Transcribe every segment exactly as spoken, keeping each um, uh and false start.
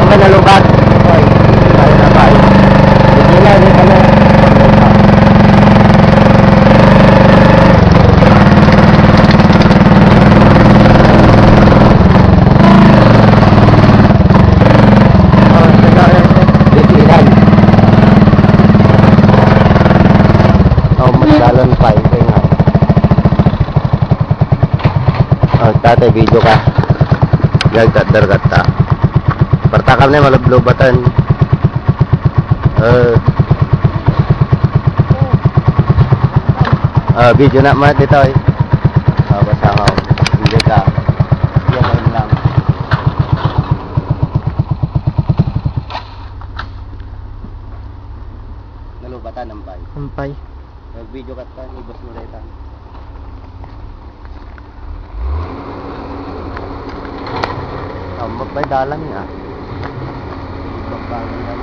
Ang manalubat. Oy, ay, ay. Hindi na, hindi na. Oh, sa gawin. Hindi na. Oh, magdalan pa, hindi nga. Oh, tatay, video ka. Gagtat, dargat ta. Partakam na, malablubatan. Eh. Ah, video na, mat, dito, eh. Ah, basta ako. Hindi ka. Yan, ayun lang. Nalubatan, ampay. Ampay. Nag-video ka ta, ibos mo daytan. Tambak bay dalan ya. Tambak dalan ya.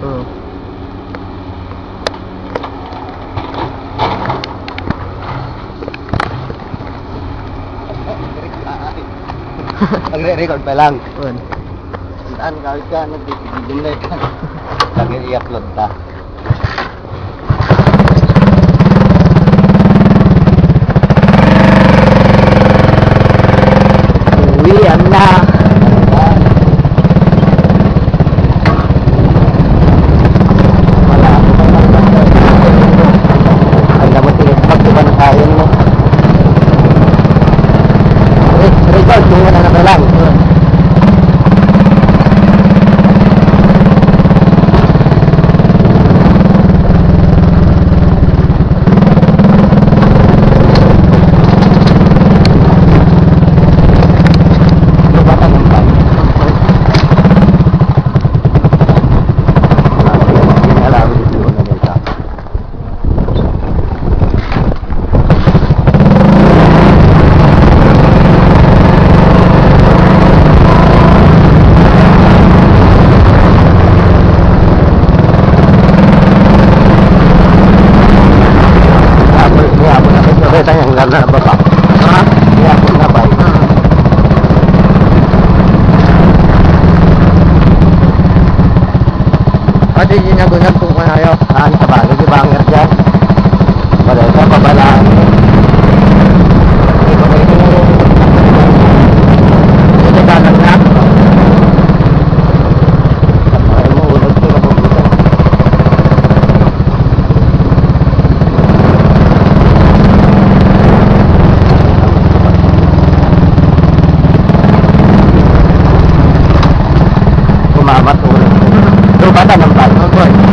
Hmm. Nagre-record pa lang. On. Saan ka, ka, nag-video na ito. Lagi i-upload ta. Uwian na. Ang damo tinitpag, di ba, ng kain mo? Re-, record, kung wala na lang. Sige, nabunag kung kanayo. Ah, ang tabalog, di ba, ang erjan? Balay ka, pabalaan. Ito, dalag na. Ay, maulag ko, nabubutan. Kumamat ulo. Lubatan ng bata. Opo.